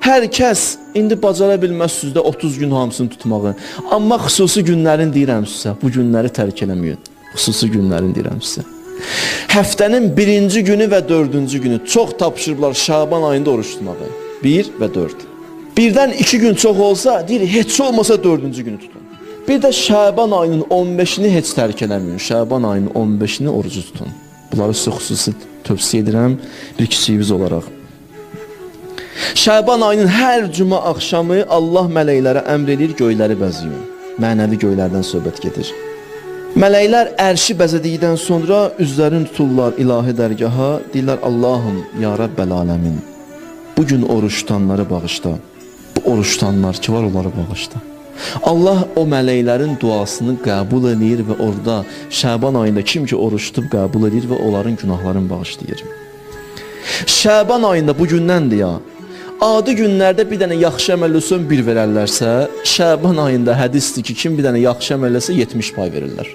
Hər kəs indi bacara bilməzsiniz də 30 gün hamısını tutmağı. Amma xüsusi günlərin deyirəm sizə, bu günləri tərk eləməyin. Xüsusi günlərin deyirəm sizə. Həftənin birinci günü və dördüncü günü çox tapşırıblar Şaban ayında oruç tutmağı. 1 və 4. Birdən 2 gün çox olsa, deyir heç olmasa dördüncü günü tutun. Bir də Şaban ayının 15-ini heç tərk eləməyin. Şaban ayının 15-ini orucu tutun. Bunları sizə xüsusi tövsiyə edirəm bir kiçiyiniz olaraq. Şaban ayının hər cümə axşamı Allah mələklərə əmr edir göyləri bəzəyin. Mənəvi göylərdən söhbət gedir. Mələklər ərşi bəzədikdən sonra üzlərini tuturlar ilahi dərgaha, deyirlər Allahım ya Rəbbəl aləmin. Bu gün oruç tutanları bağışla. Bu oruç tutanlar ki var onları bağışla. Allah o mələklərin duasını qəbul eləyir və orada Şaban ayında kim ki oruç tutub qəbul eləyir və onların günahlarını bağışlayır. Şaban ayında bu gündəndir ya. Adi günlərdə bir dənə yaxşı əməl eləsən bir verərlərsə, Şaban ayında hədisdir ki, kim bir dənə yaxşı əməl eləsə 70 pay verirlər.